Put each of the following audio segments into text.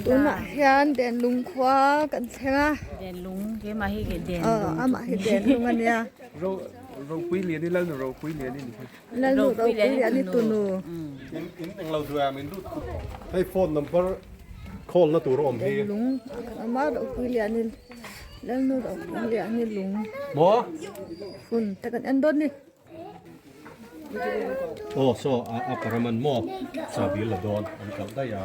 Tunah hian Denlung khua kan thleng a. Denlung keimah hi Denlung. Amah hi Denlung a nia. Ropui lian i Lalnu Ropui lian i ni. Lalnu Ropui lian i tunu. In in englo duam in lut khup. Hei phone number call na tur a awm hi. Lung amah Ropui lian i Lalnu Ropui lian i lung. Maw? Phun te kan en dawn ni. Aw saw a a paraman maw chabi la dawn an kalh daih a.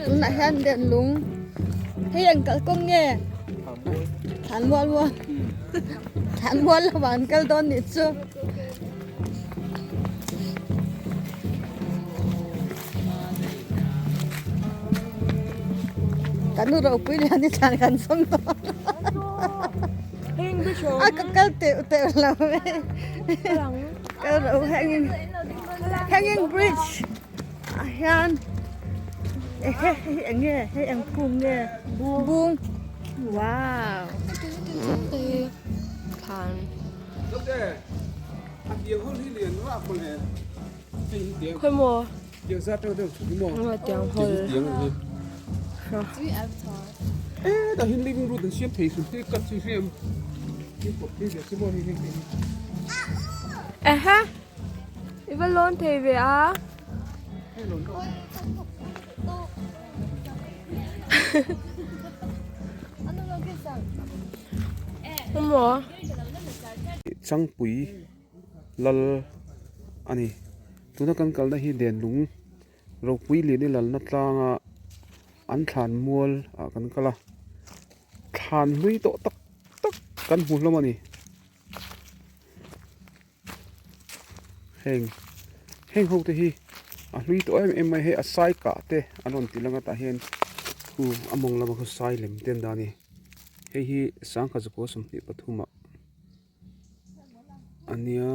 Tunah hian Denlung hei an kal kawng nge Thlanmual maw Thlanmual lamah an kal dawn nih chu. Kan nu ropui lian hi thlan kan sawm dawn a ka kal teuh teuh lo e kal ro hanging hanging bridge ah hian ehe hei eng nge hei eng phum nge bung wow Khawi maw? Ehe i va lawn thei ve a. Maw? Changpui lal a ni. Tuna kan kalna hi Denlung ropui lian i lalna tlanga an thlan mual ah kan kal a, thlan hlui tawh tak tak kan hmu hlawm a ni. Heng heng ho te hi a hlui tawh em em mai hei a sai kah te an rawn ti lang a tah hian khu a mawng lama khu sai lem te an dah a ni. Hei hi sangkhat zakua 23 ah. Ania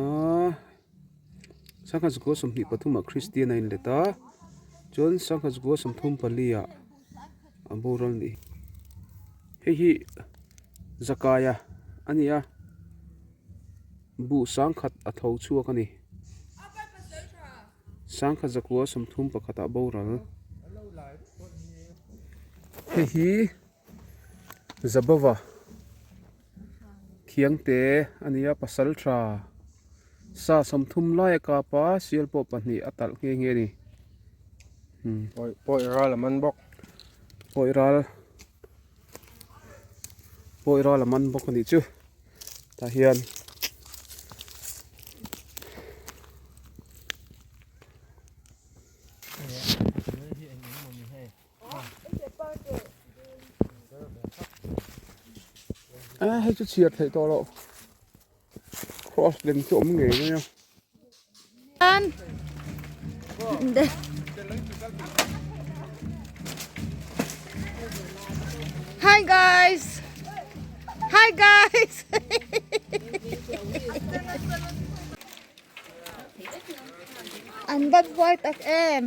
sangha zakua 23 ah Kristian a inlet a chuan sangha zakua 34 ah a boral a ni hei hi zakaia a ni a buh sangkhat a tho chhuak a ni sangha zakua 31 ah boral hei hi. Zabava Khiangte a ni a pasal tha sa 30 lai a kap a sial pawh pahnih a talh nghe nghe a ni Pawi ral a man bawk pawi ral pawi ral a man bawk a nih chu tah hian. A hei chu chhiar theih tawh loh cross lem chu awm ngei mai a. Hi guys. Hi guys. An va buai tak em.